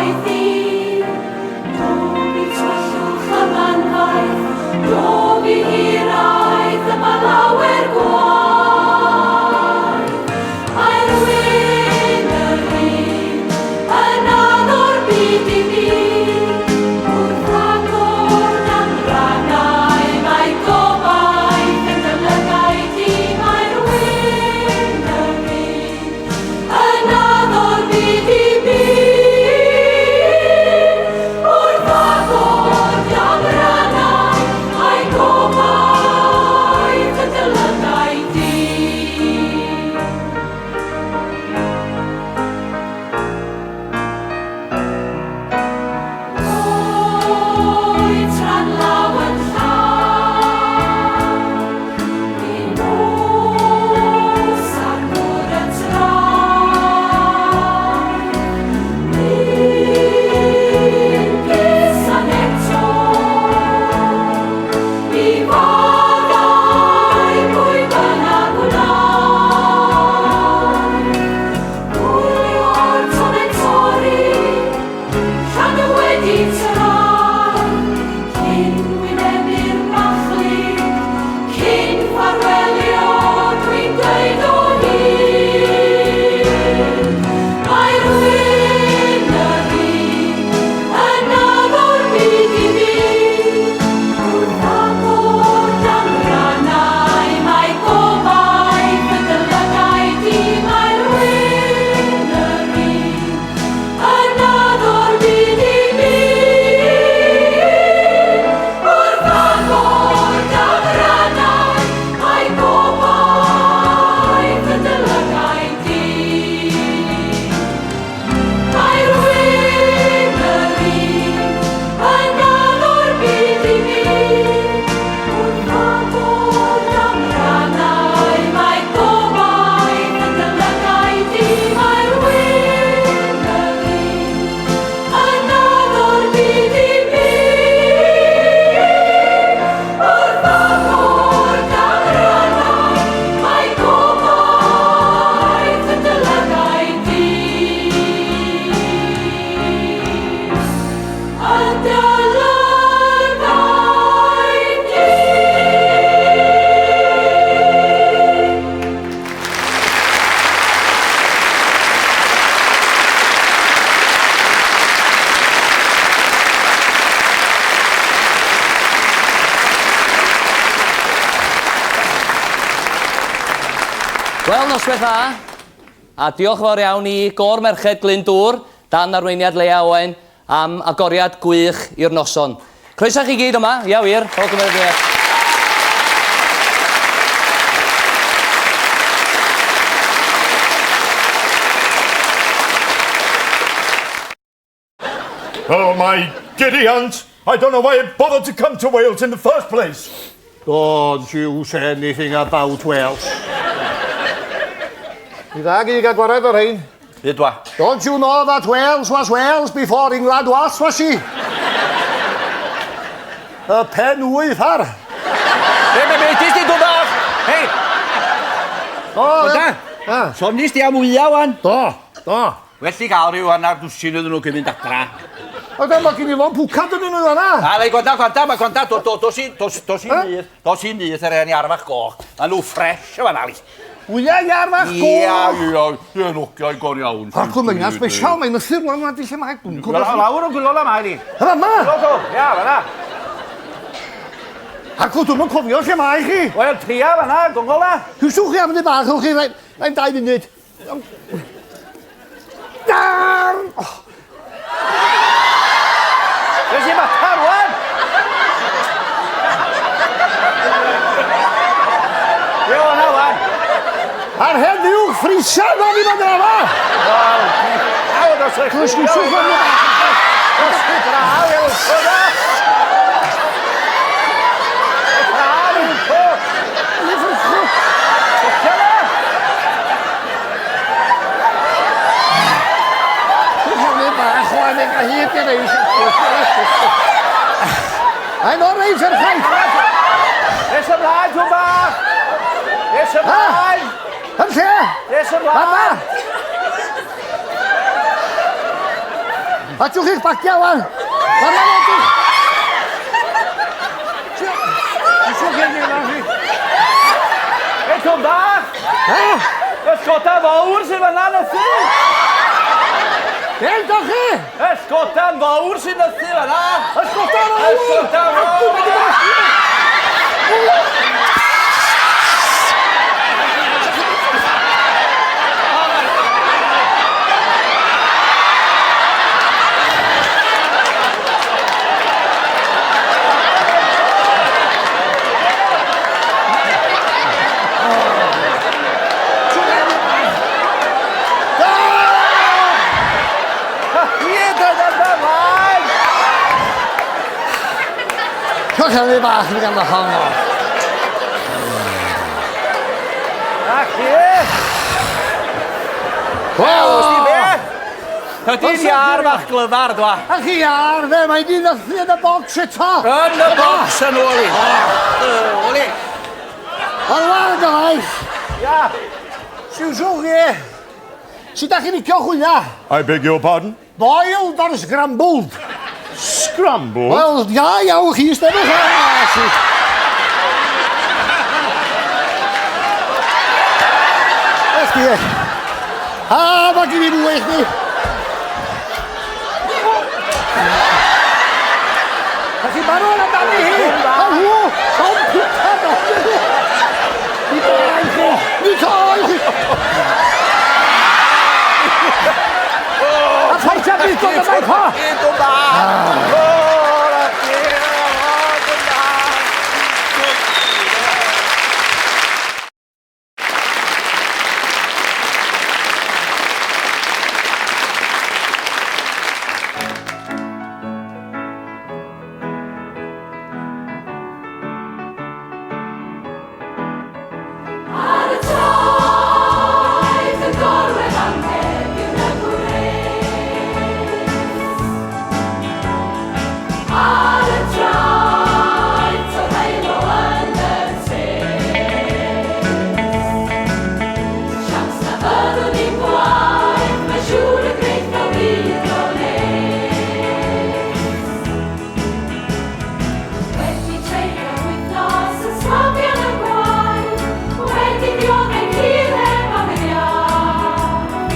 lygaid di. Dof i tywyllwch y manfaeth, dof i hiraeth yma lawer gwaith. Mae'r wyn yr un yn addo'r byd i mi. Wrth agor ganrannau mae gobaith yn dy lygaid di. Mae'r wyn yr un yn addo'r byd i mi. Wrth agor ganrannau mae gobaith yn dy lygaid di. Oed tra'n law yn llaw, i nos ar gwr y traeth. Un gusan eto, i faddau pwy bynnag wnaeth. Gwylio'r tonnau'n torri, llanw wedi troi, cyn wynebu'r machlud, cyn ffarwelio dwi'n dweud o hyd. Mae'r wyn yr un yn addo'r byd i mi, wrth agor ganrannau mae gobaith yn dy lygaid di, mae'r wyn yr un yn addo'r byd i mi. Wrth agor ganrannau mae gobaith yn dy lygaid di. Mae'r wyn yr un yn addo'r byd i mi. Wrth agor ganrannau mae gobaith yn dy lygaid di. Mae'r wyn yr un yn addo'r byd i mi. Wrth agor ganrannau mae gobaith yn dy lygaid di. Yn dy lygaid di. Wel, noswaith dda, a diolch yn fawr iawn i Gôr Merched Glyndŵr, dan arweiniad Leah Owen, am agoriad gwych i'r noson. Croeso i chi gyd yma, ia wir, pob cymeradwyaeth. Oh, my giddy aunt! I don't know why I bothered to come to Wales in the first place. Don't you say anything about Wales. Mi dda gyd gael gwared o'r rhain. Dudwa. Don't you know that Wales was Wales before England was, was she? Y pen wyth ar. Be, be, be, dis di dod bach? Hei! O, Da. Ah. Sonis di am wya wan. Do, do. Well i gael rhyw hannar dwsin iddyn nhw cyn mynd adra. O, da, mae gen i lon pwcad yn nhw fan'na. A le, gwanda, gwanda, mae gwanda, do, do, dos i, dos, dos i nyth, dos i nyth yr hen iar fach goch. Ma nhw ffresh o fan'na, li. Wya iar fach goch? Ia, ia, ia, nogiau gor iawn. Ac o'n mae'n special, mae'n nythu'r wan wan di lle mae. Dwi'n cofio. Lawr o gwylol am ael i. Yma, ma! Ia, fan'na. Ac o, dwi'm yn cofio lle mae chi. Wel, tria fan'na, gongol na. Cwsiwch chi am yn bach, ewch chi, rhaid 2 munud. Dar! Oh. Be sy'n matar wan? Be o'n hwnna wan? Ar hen ddiwch ffrisa ddod i fod yna fa! Wel, awr os ych Cwsiwch chi am yn bach. Os chi draw, iawn, hwnna! Draw, iawn, Mae'n o'r reit ar chwaith. Nes ymlaen, dwi'n bach! Nes ymlaen! Yn lle? Nes ymlaen! Yma! Atiwch chi'ch bagiau wan. Ma'n anodd. Ei, Tom bach! Ha? Ysgoda fawr sy'n fanna nythu! Be ydych chi? Ysgodan fawr sy'n nythu fanna! Ysgoda fawr! Ysgoda fawr! Ie, dyna ymlaen! Cwch bach yn ganddo honno. Na chi! Wel, Wsti be? Ydy'n iar fach glyfar, dwa. A chi iar, fe, mae di nythu yn y bocs eto. Yn y bocs yn ôl i. Ôl i. Ond wan, guys. Ia. Siwswch chi. Sut da chi'n licio chwya? I beg your pardon? Boiled or scrambled? Scrambled? Wel, ia, iawn chi, steddwch ar. Ech di. A, mae gen i fwy i chdi. Da chi'n barod amdani hi? A hw, Tom Peter, do. Mi cael chi. Mi cael chi. A paid â byd dod yma i pa. Dod da. O, na chi. O, dod da. Ar y traeth yn gorwedd am heddiw y gwres. Ar y traeth torheilo yn y tes. Siawns na fyddwn ni'n gwaith, mae'n siŵr y gwneith o byd o les. Wedi treulio wythnos yn slafian y gwaith, wedi dioddef hir heb amheuaeth,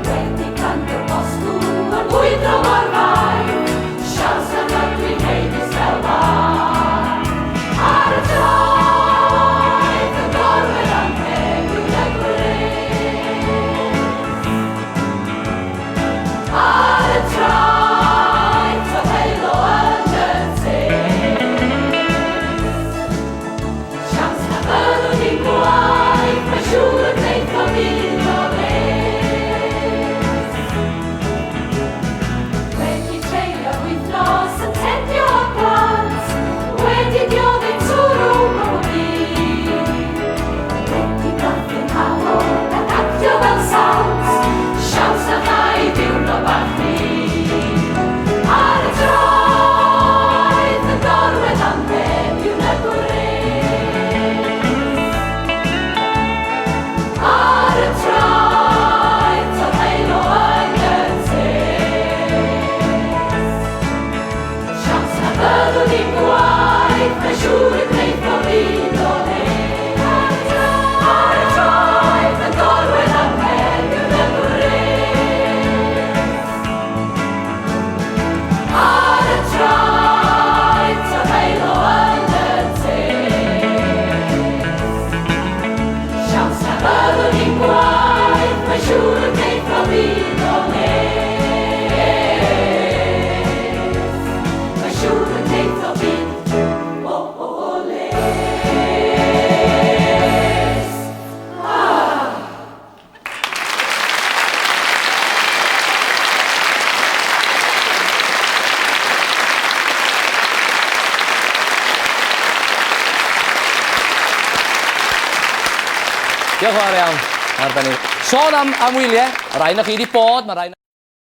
wedi candio bosgw yn mwydro mor faith, siawns na ydw i'n haeddu sbel bach. Ar y traeth yn gorwedd am heddiw y gwres. Ar y traeth, torheilo yn y tes. Siawns na fyddwn ni'n gwaith, mae'n siŵr y gwneith o byd o les. Wedi treulio wythnos yn tendio y plant, wedi dioddef twrw bob dydd. Wedi brathu'n nghalon ac actio fel sant, siawns na cha i ddiwrnod bach rhydd. Ar y traeth yn gorwedd am heddiw y gwres. Ar y traeth torheilo yn y tes. Siawns na fyddwn ni'n gwaith, mae'n siŵr y gwneith o byd o les. Ar y traeth yn gorwedd am heddiw y gwres. Ar y traeth torheilo yn y tes. Siawns na fyddwn ni'n gwaith, mae'n siŵr y gwneith o byd o les. Mae'n siŵr y gwneith o byd o o les. Ah. Diolch yn fawr iawn. Arbennig. Sôn am, am wyliau, rai na chi wedi bod, mae rai